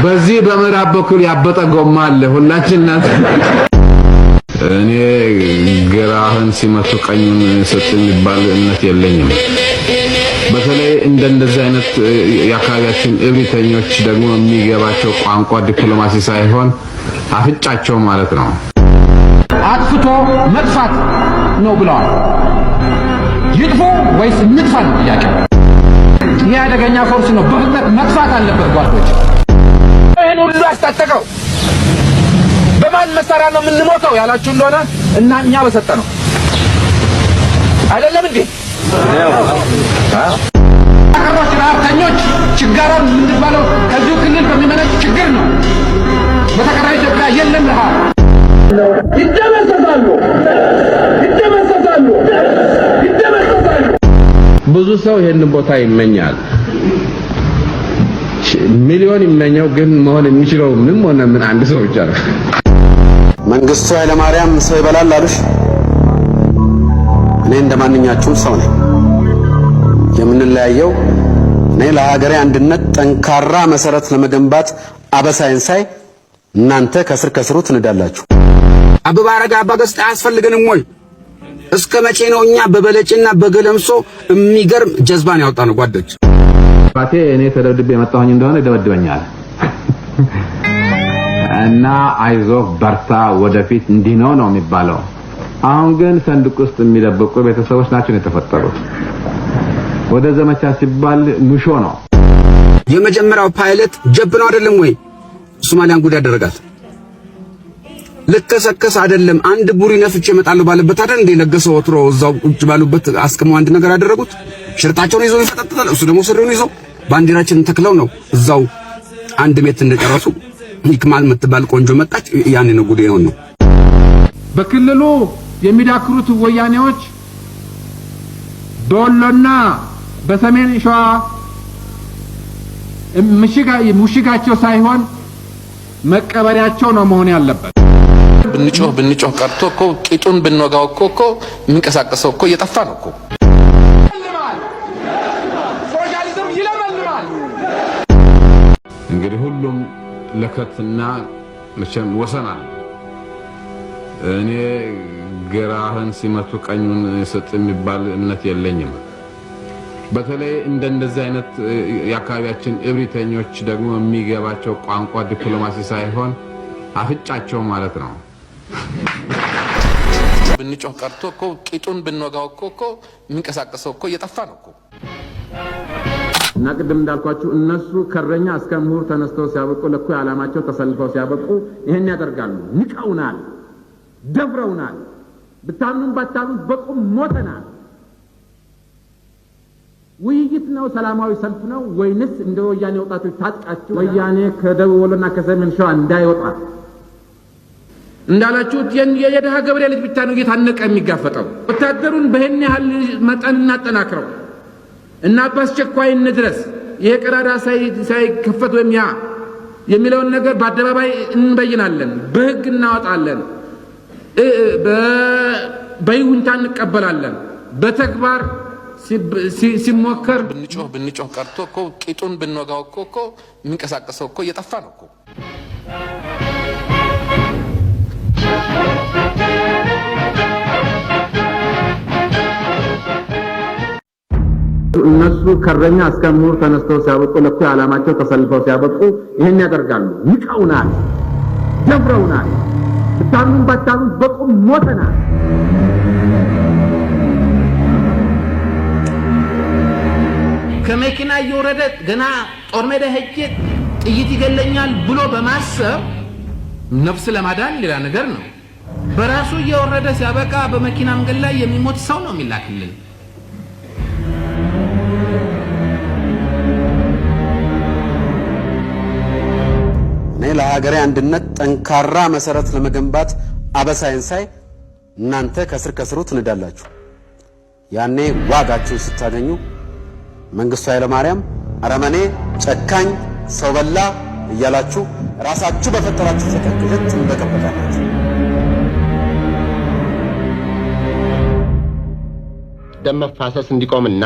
በዚህ በምዕራብ በኩል ያበጠ ጎማ አለ። ሁላችን እናት እኔ ግራህን ሲመቱ ቀኙን ስጥ የሚባል እምነት የለኝም። በተለይ እንደዚህ አይነት የአካባቢያችን እብሪተኞች ደግሞ የሚገባቸው ቋንቋ ዲፕሎማሲ ሳይሆን አፍጫቸው ማለት ነው። አጥፍቶ መጥፋት ነው ብለዋል። ይጥፉ ወይስ እንጥፋ ነው ጥያቄው። ይህ አደገኛ force ነው፣ በፍጥነት መጥፋት አለበት ጓዶች። ይህን ሁሉ ያስታጠቀው በማን መሳሪያ ነው የምንሞተው ያላችሁ እንደሆነ እና እኛ በሰጠ ነው አይደለም እንዴ? ቀሮች ረሀብተኞች፣ ችጋራም የምንባለው ከዚሁ ክልል በሚመነጭ ችግር ነው። በተቀራ ኢትዮጵያ የለም ረሃብ። ይደመሰሳሉ፣ ይደመሰሳሉ፣ ይደመሰሳሉ። ብዙ ሰው ይሄንን ቦታ ይመኛል። ሚሊዮን ይመኘው፣ ግን መሆን የሚችለው ምንም ሆነ ምን አንድ ሰው ብቻ ነው። መንግስቱ ኃይለማርያም ሰው ይበላል አሉሽ። እኔ እንደማንኛችሁም ሰው ነኝ። የምንለያየው እኔ ለሀገሬ አንድነት ጠንካራ መሰረት ለመገንባት አበሳይን ሳይ እናንተ ከስር ከስሩ ትንዳላችሁ። አበባ አረጋ አባ ገስጥ አያስፈልገንም ወይ? እስከ መቼ ነው እኛ በበለጭና በገለምሶ የሚገርም ጀዝባን ያወጣ ነው ጓዶች? አባቴ እኔ ተደብድቤ የመጣሁኝ እንደሆነ ይደበድበኛል እና አይዞህ በርታ፣ ወደፊት እንዲህ ነው ነው የሚባለው። አሁን ግን ሰንዱቅ ውስጥ የሚደብቁ ቤተሰቦች ናቸው የተፈጠሩት። ወደ ዘመቻ ሲባል ሙሾ ነው። የመጀመሪያው ፓይለት ጀብ ነው አይደለም ወይ? ሶማሊያን ጉድ ያደረጋት ልከሰከስ አይደለም። አንድ ቡሪ ነፍቼ እመጣለሁ ባለበት አይደል እንደ ለገሰው ወትሮ እዛው ቁጭ ባሉበት አስቅመው አንድ ነገር ያደረጉት። ሽርጣቸውን ይዘው ይፈጠጥጣል፣ እሱ ደግሞ ስሪውን ይዘው ባንዲራችንን ተክለው ነው እዛው አንድ ሜት እንደጨረሱ ይክማል የምትባል ቆንጆ መጣች። ያኔ ነው ጉድ የሆነው። በክልሉ የሚዳክሩት ወያኔዎች በወሎና በሰሜን ሸዋ ምሽጋቸው ሳይሆን መቀበሪያቸው ነው መሆን ያለበት። ብንጮህ ብንጮህ ቀርቶ እኮ ቂጡን ብንወጋው እኮ የሚንቀሳቀሰው እኮ እየጠፋ ነው እኮ። ሶሻሊዝም ይለመልማል። እንግዲህ ሁሉም ለከትና መቼም ወሰን አለ። እኔ ግራህን ሲመቱ ቀኙን ስጥ የሚባል እምነት የለኝም። በተለይ እንደዚህ አይነት የአካባቢያችን እብሪተኞች ደግሞ የሚገባቸው ቋንቋ ዲፕሎማሲ ሳይሆን አፍጫቸው ማለት ነው። ብንጮህ ቀርቶ እኮ ቂጡን ብንወጋው እኮ የሚንቀሳቀሰው እኮ እየጠፋ ነው እኮ። እና ቅድም እንዳልኳችሁ እነሱ ከረኛ እስከ ምሁር ተነስተው ሲያበቁ ለእኩይ ዓላማቸው ተሰልፈው ሲያበቁ ይሄን ያደርጋሉ። ንቀውናል፣ ደፍረውናል፣ ብታምኑም ባታምኑም በቁም ሞተናል። ውይይት ነው ሰላማዊ ሰልፍ ነው ወይንስ እንደ ወያኔ ወጣቶች ታጥቃችሁ ወያኔ ከደቡብ ወሎና ከሰሜን ሸዋ እንዳይወጣ እንዳላችሁት የድሃ ገበሬ ልጅ ብቻ ነው እየታነቀ የሚጋፈጠው። ወታደሩን በህን ያህል መጠን እናጠናክረው እና በአስቸኳይ እንድረስ፣ ይሄ ቀዳዳ ሳይከፈት ወይም ያ የሚለውን ነገር በአደባባይ እንበይናለን፣ በህግ እናወጣለን፣ በይሁንታ እንቀበላለን። በተግባር ሲሞከር ብንጮህ ብንጮህ ቀርቶ እኮ ቂጡን ብንወጋው እኮ የሚንቀሳቀሰው እኮ እየጠፋ ነው እኮ። እነሱ ከረኛ እስከ ምሁር ተነስተው ሲያበቁ ለእኩይ ዓላማቸው ተሰልፈው ሲያበቁ ይሄን ያደርጋሉ። ንቀውናል፣ ደፍረውናል፣ ብታምኑም ባታምኑም በቁም ሞተናል። ከመኪና እየወረደ ገና ጦር ሜዳ ሄጄ ጥይት ይገለኛል ብሎ በማሰብ ነፍስ ለማዳን ሌላ ነገር ነው። በራሱ እየወረደ ሲያበቃ በመኪና መንገድ ላይ የሚሞት ሰው ነው የሚላክልን። እኔ ለሀገሬ አንድነት ጠንካራ መሰረት ለመገንባት አበሳይን ሳይ እናንተ ከስር ከስሩ ትንዳላችሁ። ያኔ ዋጋችሁን ስታገኙ መንግስቱ ኃይለማርያም አረመኔ፣ ጨካኝ፣ ሰው በላ እያላችሁ ራሳችሁ በፈጠራችሁ ተቀቅጀት ትንበቀበቃላችሁ። ደም መፋሰስ እንዲቆምና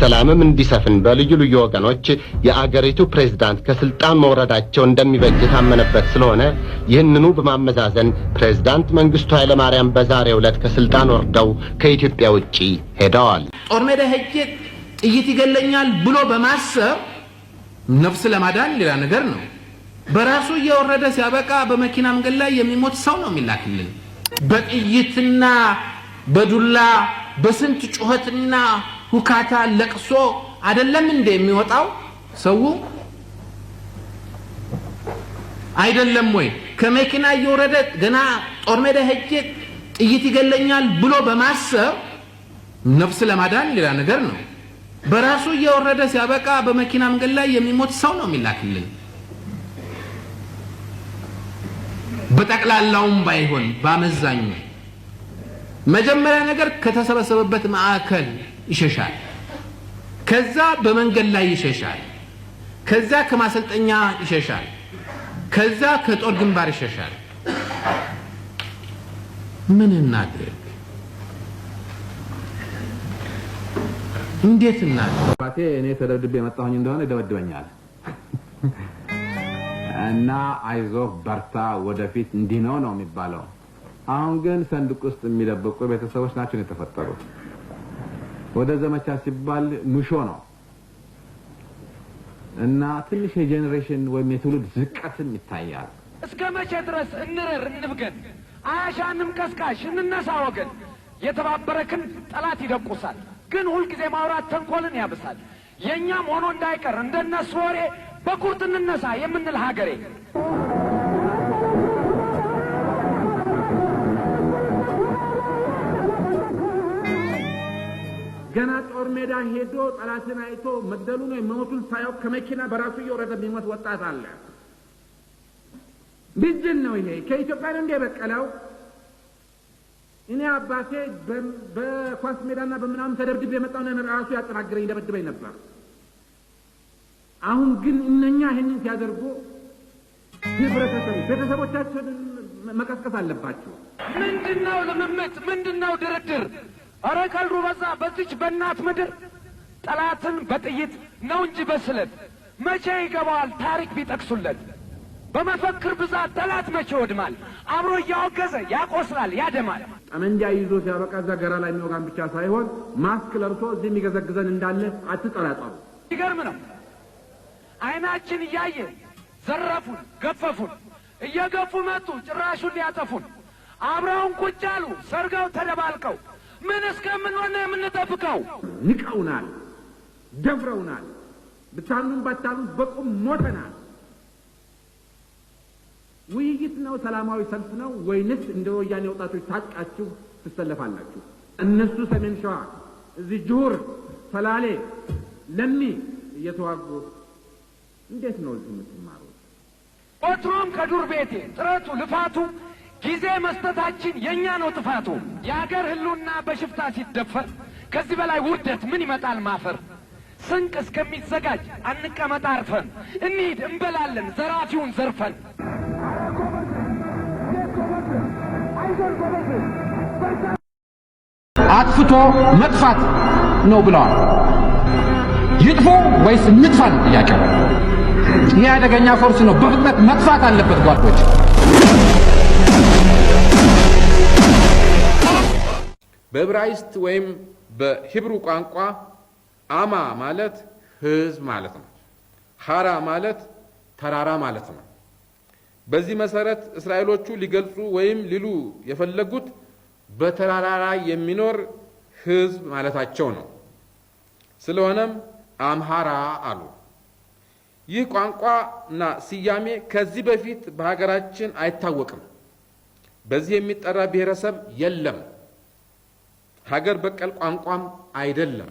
ሰላምም እንዲሰፍን በልዩ ልዩ ወገኖች የአገሪቱ ፕሬዝዳንት ከስልጣን መውረዳቸው እንደሚበጅ የታመነበት ስለሆነ ይህንኑ በማመዛዘን ፕሬዝዳንት መንግስቱ ኃይለማርያም በዛሬው ዕለት ከስልጣን ወርደው ከኢትዮጵያ ውጪ ሄደዋል። ጦር ሜዳ ሄጄ ጥይት ይገለኛል ብሎ በማሰብ ነፍስ ለማዳን ሌላ ነገር ነው። በራሱ እየወረደ ሲያበቃ በመኪና መንገድ ላይ የሚሞት ሰው ነው የሚላክልን። በጥይትና በዱላ በስንት ጩኸትና ሁካታ ለቅሶ አይደለም እንደ የሚወጣው ሰው አይደለም ወይ? ከመኪና እየወረደ ገና ጦር ሜዳ ሄጄ ጥይት ይገለኛል ብሎ በማሰብ ነፍስ ለማዳን ሌላ ነገር ነው። በራሱ እየወረደ ሲያበቃ በመኪና መንገድ ላይ የሚሞት ሰው ነው የሚላክልን። በጠቅላላውም ባይሆን ባመዛኙ መጀመሪያ ነገር ከተሰበሰበበት ማዕከል ይሸሻል። ከዛ በመንገድ ላይ ይሸሻል። ከዛ ከማሰልጠኛ ይሸሻል። ከዛ ከጦር ግንባር ይሸሻል። ምን እናድርግ? እንዴት እናድርግ? አባቴ እኔ ተደብድቤ የመጣሁኝ እንደሆነ ይደበድበኛል እና አይዞህ በርታ፣ ወደፊት እንዲህ ነው ነው የሚባለው። አሁን ግን ሰንዱቅ ውስጥ የሚደብቁ ቤተሰቦች ናቸው የተፈጠሩት። ወደ ዘመቻ ሲባል ሙሾ ነው እና ትንሽ የ generation ወይም የትውልድ ዝቀትም ይታያል። እስከ መቼ ድረስ እንረር እንብገን? አያሻንም ቀስቃሽ እንነሳ ወገን። የተባበረ ክንድ ጠላት ይደቁሳል፣ ግን ሁልጊዜ ማውራት ተንኮልን ያብሳል። የእኛም ሆኖ እንዳይቀር እንደነሱ ወሬ በቁርጥ እንነሳ የምንል ሀገሬ። ገና ጦር ሜዳ ሄዶ ጠላትን አይቶ መግደሉን ወይም መሞቱን ሳያውቅ ከመኪና በራሱ እየወረደ የሚሞት ወጣት አለ። ምንድን ነው ይሄ? ከኢትዮጵያ ነው እንደ የበቀለው? እኔ አባቴ በኳስ ሜዳና በምናምን ተደብድቤ የመጣው ነው ራሱ ያጠናግረኝ ደበድበኝ ነበር። አሁን ግን እነኛ ይህንን ሲያደርጉ ህብረተሰቡ ቤተሰቦቻችንን መቀስቀስ አለባቸው። ምንድነው ልምምጥ? ምንድነው ድርድር? ኧረ ቀልዱ በዛ በዚች በእናት ምድር። ጠላትን በጥይት ነው እንጂ በስለት መቼ ይገባዋል ታሪክ ቢጠቅሱለት። በመፈክር ብዛት ጠላት መቼ ይወድማል? አብሮ እያወገዘ ያቆስላል ያደማል። ጠመንጃ ይዞ ሲያበቃ እዛ ገራ ላይ የሚወጋን ብቻ ሳይሆን ማስክ ለብሶ እዚህ የሚገዘግዘን እንዳለ አትጠራጠሩ። ይገርም ነው። አይናችን እያየ ዘረፉን፣ ገፈፉን፣ እየገፉ መጡ ጭራሹን ሊያጠፉን። አብረውን ቁጭ አሉ ሰርገው ተደባልቀው። ምን እስከምንሆን ነው የምንጠብቀው? ንቀውናል፣ ደፍረውናል፣ ብታምኑም ባታምኑም በቁም ሞተናል። ውይይት ነው ሰላማዊ ሰልፍ ነው ወይንስ እንደ ወያኔ ወጣቶች ታጥቃችሁ ትሰለፋላችሁ? እነሱ ሰሜን ሸዋ እዚህ ጅሁር፣ ሰላሌ፣ ለሚ እየተዋጉ እንዴት ነው እዚህ የምትማሩት? ወትሮም ከዱር ቤቴ ጥረቱ ልፋቱ ጊዜ መስጠታችን የኛ ነው ጥፋቱ። የአገር ህልውና በሽፍታ ሲደፈር ከዚህ በላይ ውርደት ምን ይመጣል ማፈር። ስንቅ እስከሚዘጋጅ አንቀመጥ አርፈን፣ እንሂድ እንበላለን ዘራፊውን ዘርፈን። አጥፍቶ መጥፋት ነው ብለዋል። ይጥፉ ወይስ እንጥፋ ነው ጥያቄው። ይህ አደገኛ force ነው፣ በፍጥነት መጥፋት አለበት ጓዶች። በዕብራይስጥ ወይም በ Hebrew ቋንቋ አማ ማለት ህዝብ ማለት ነው። ሐራ ማለት ተራራ ማለት ነው። በዚህ መሰረት እስራኤሎቹ ሊገልጹ ወይም ሊሉ የፈለጉት በተራራ ላይ የሚኖር ህዝብ ማለታቸው ነው። ስለሆነም አምሃራ አሉ። ይህ ቋንቋና ስያሜ ከዚህ በፊት በሀገራችን አይታወቅም። በዚህ የሚጠራ ብሔረሰብ የለም። ሀገር በቀል ቋንቋም አይደለም።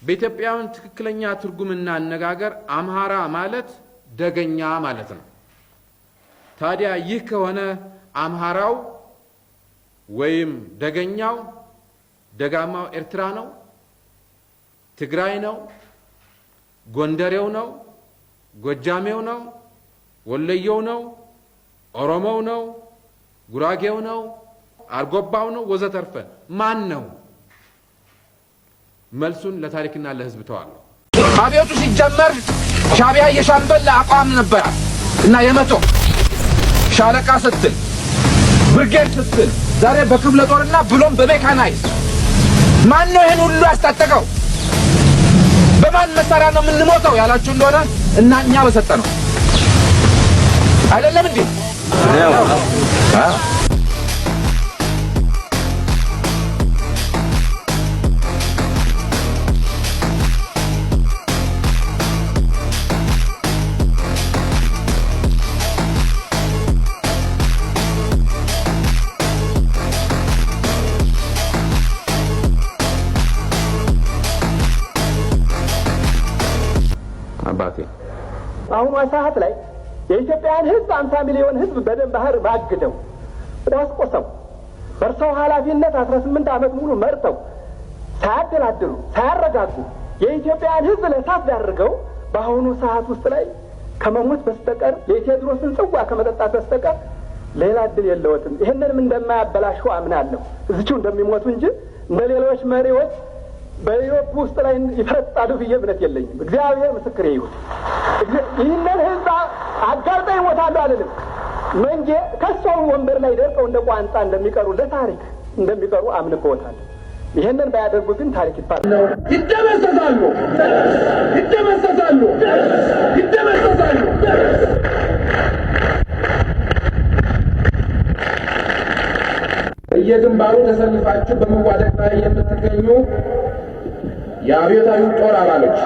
በኢትዮጵያውያን ትክክለኛ ትርጉምና አነጋገር አምሃራ ማለት ደገኛ ማለት ነው። ታዲያ ይህ ከሆነ አምሃራው ወይም ደገኛው ደጋማው ኤርትራ ነው፣ ትግራይ ነው፣ ጎንደሬው ነው፣ ጎጃሜው ነው፣ ወሎየው ነው፣ ኦሮሞው ነው፣ ጉራጌው ነው፣ አርጎባው ነው፣ ወዘተርፈ ማን ነው? መልሱን ለታሪክና ለሕዝብ ተዋለሁ። አብዮቱ ሲጀመር ሻዕቢያ የሻምበል አቋም ነበራት እና 100 ሻለቃ ስትል፣ ብርጌድ ስትል፣ ዛሬ በክፍለ ጦርና ብሎም በ mechanized። ማን ነው ይህን ሁሉ ያስታጠቀው? በማን መሳሪያ ነው የምንሞተው ያላችሁ እንደሆነ እና እኛ በሰጠ ነው አይደለም እንዴ? አባቴ፣ በአሁኗ ሰዓት ላይ የኢትዮጵያን ሕዝብ 50 ሚሊዮን ሕዝብ በደም ባህር ማግደው፣ ቆስቁሰው፣ በእርሰው ኃላፊነት 18 ዓመት ሙሉ መርተው፣ ሳያደላድሉ ሳያረጋጉ የኢትዮጵያን ሕዝብ ለእሳት ዳርገው በአሁኑ ሰዓት ውስጥ ላይ ከመሞት በስተቀር፣ የቴዎድሮስን ጽዋ ከመጠጣት በስተቀር ሌላ እድል የለዎትም። ይህንንም እንደማያበላሹ አምናለሁ። እዚችው እንደሚሞቱ እንጂ እንደ ሌሎች መሪዎች በ Europe ውስጥ ላይ ይፈረጥጣሉ ብዬ እምነት የለኝም። እግዚአብሔር ምስክሬ ይሁን። ይህንን ህዝብ አጋልጠው ይሞታሉ አልልም። መንጌ ከሰው ወንበር ላይ ደርቀው እንደ ቋንጣ እንደሚቀሩ፣ ለታሪክ እንደሚቀሩ አምንበዎታለሁ። ይህንን ባያደርጉ ግን ታሪክ ይባላል። ይደመሰሳሉ፣ ይደመሰሳሉ፣ ይደመሰሳሉ። በየግንባሩ ተሰልፋችሁ በመዋደቅ ላይ የምትገኙ የአብዮታዊ ጦር አባሎች፣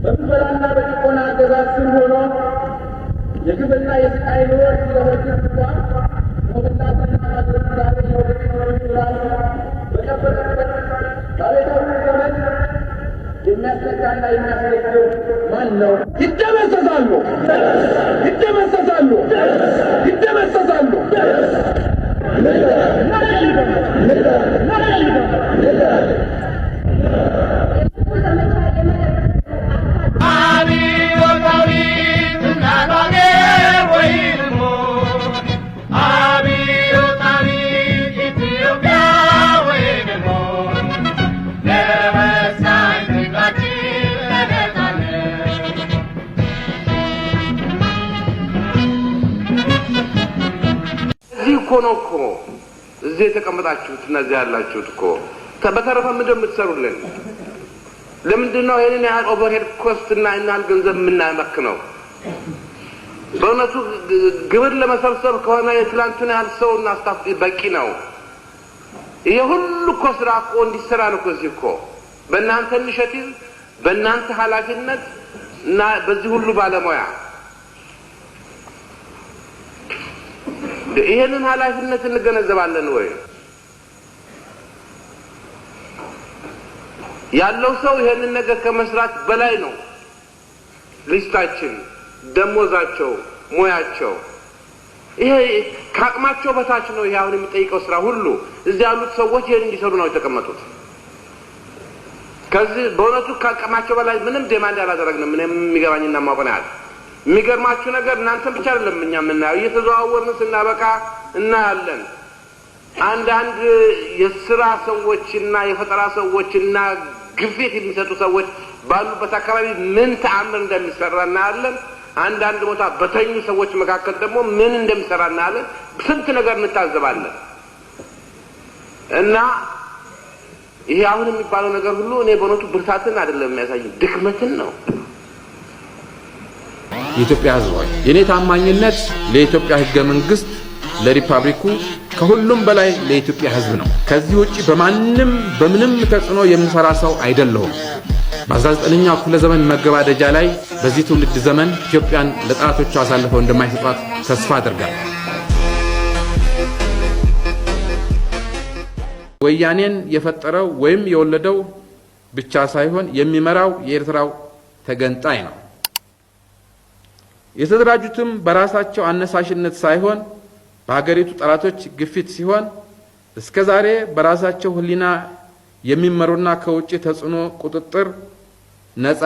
በብዝበዛና በጭቆና አገዛዝ ስር ሆኖ የግፍና የስቃይ ኑሮ ሲዘወትር እንኳ ሞትላትና ዛሬ የወደፊት ራሱ በጨበጠበት በአብዮታዊ ዘመን የሚያስነካና የሚያስነክር ማን ነው? ይደመሰሳሉ፣ ይደመሰሳሉ፣ ይደመሰሳሉ። እዚህ እኮ ነው እኮ እዚህ የተቀመጣችሁት እና እዚህ ያላችሁት እኮ። በተረፈ ምንድን ነው የምትሰሩልን? ለምንድን ነው ይህንን ያህል overhead cost እና ይህን ያህል ገንዘብ የምናመክነው? በእውነቱ ግብር ለመሰብሰብ ከሆነ የትላንቱን ያህል ሰው እና staff በቂ ነው። ይሄ ሁሉ እኮ ስራ እኮ እንዲሰራ ነው እኮ እዚህ እኮ በእናንተ initiative፣ በእናንተ ኃላፊነት እና በዚህ ሁሉ ባለሙያ። ይሄንን ኃላፊነት እንገነዘባለን ወይ? ያለው ሰው ይሄንን ነገር ከመስራት በላይ ነው። List ኣችን፣ ደሞዛቸው፣ ሙያቸው ይሄ ከአቅማቸው በታች ነው። ይሄ አሁን የሚጠይቀው ስራ ሁሉ እዚህ ያሉት ሰዎች ይሄን እንዲሰሩ ነው የተቀመጡት። ከዚህ በእውነቱ ከአቅማቸው በላይ ምንም demand አላደረግንም። ምንም የሚገባኝና ማውቀው ያህል፣ የሚገርማችሁ ነገር እናንተም ብቻ አይደለም እኛ የምናየው፣ እየተዘዋወርን ስናበቃ እናያለን። አንዳንድ የስራ ሰዎችና የፈጠራ ሰዎችና ግፊት የሚሰጡ ሰዎች ባሉበት አካባቢ ምን ተአምር እንደሚሰራ እናያለን። አንዳንድ ቦታ በተኙ ሰዎች መካከል ደግሞ ምን እንደሚሰራ እናያለን። ስንት ነገር እንታዘባለን። እና ይሄ አሁን የሚባለው ነገር ሁሉ እኔ በእውነቱ ብርታትን አይደለም የሚያሳይ፣ ድክመትን ነው። የኢትዮጵያ ሕዝብ ሆይ፣ የእኔ ታማኝነት ለኢትዮጵያ ሕገ መንግስት፣ ለሪፐብሊኩ፣ ከሁሉም በላይ ለኢትዮጵያ ሕዝብ ነው። ከዚህ ውጭ በማንም በምንም ተጽዕኖ የምሰራ ሰው አይደለሁም። በ19ኛው ክፍለ ዘመን መገባደጃ ላይ በዚህ ትውልድ ዘመን ኢትዮጵያን ለጠላቶቿ አሳልፈው እንደማይሰጧት ተስፋ አድርጋለሁ። ወያኔን የፈጠረው ወይም የወለደው ብቻ ሳይሆን የሚመራው የኤርትራው ተገንጣይ ነው። የተደራጁትም በራሳቸው አነሳሽነት ሳይሆን በሀገሪቱ ጠላቶች ግፊት ሲሆን፣ እስከ ዛሬ በራሳቸው ሕሊና የሚመሩና ከውጭ ተጽዕኖ ቁጥጥር ነፃ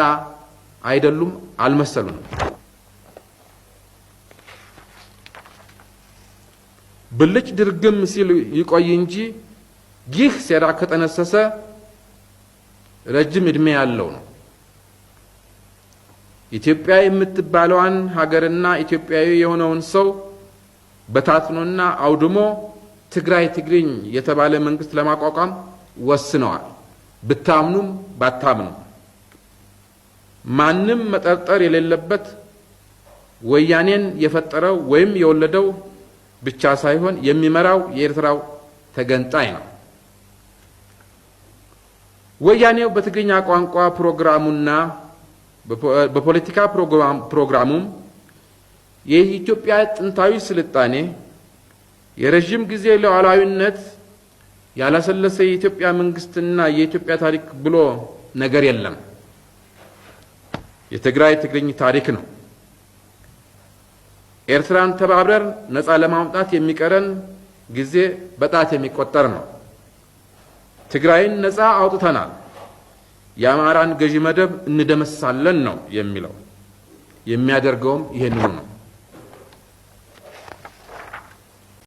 አይደሉም፣ አልመሰሉንም። ብልጭ ድርግም ሲል ይቆይ እንጂ ይህ ሴራ ከጠነሰሰ ረጅም ዕድሜ ያለው ነው። ኢትዮጵያ የምትባለዋን ሀገርና ኢትዮጵያዊ የሆነውን ሰው በታትኖና አውድሞ ትግራይ ትግርኝ የተባለ መንግስት ለማቋቋም ወስነዋል። ብታምኑም ባታምኑም ማንም መጠርጠር የሌለበት ወያኔን የፈጠረው ወይም የወለደው ብቻ ሳይሆን የሚመራው የኤርትራው ተገንጣይ ነው። ወያኔው በትግርኛ ቋንቋ ፕሮግራሙና በፖለቲካ ፕሮግራሙም የኢትዮጵያ ጥንታዊ ስልጣኔ፣ የረዥም ጊዜ ሉዓላዊነት፣ ያላሰለሰ የኢትዮጵያ መንግስትና የኢትዮጵያ ታሪክ ብሎ ነገር የለም። የትግራይ ትግርኝ ታሪክ ነው። ኤርትራን ተባብረን ነፃ ለማውጣት የሚቀረን ጊዜ በጣት የሚቆጠር ነው። ትግራይን ነፃ አውጥተናል። የአማራን ገዢ መደብ እንደመሳለን ነው የሚለው። የሚያደርገውም ይሄንኑ ነው።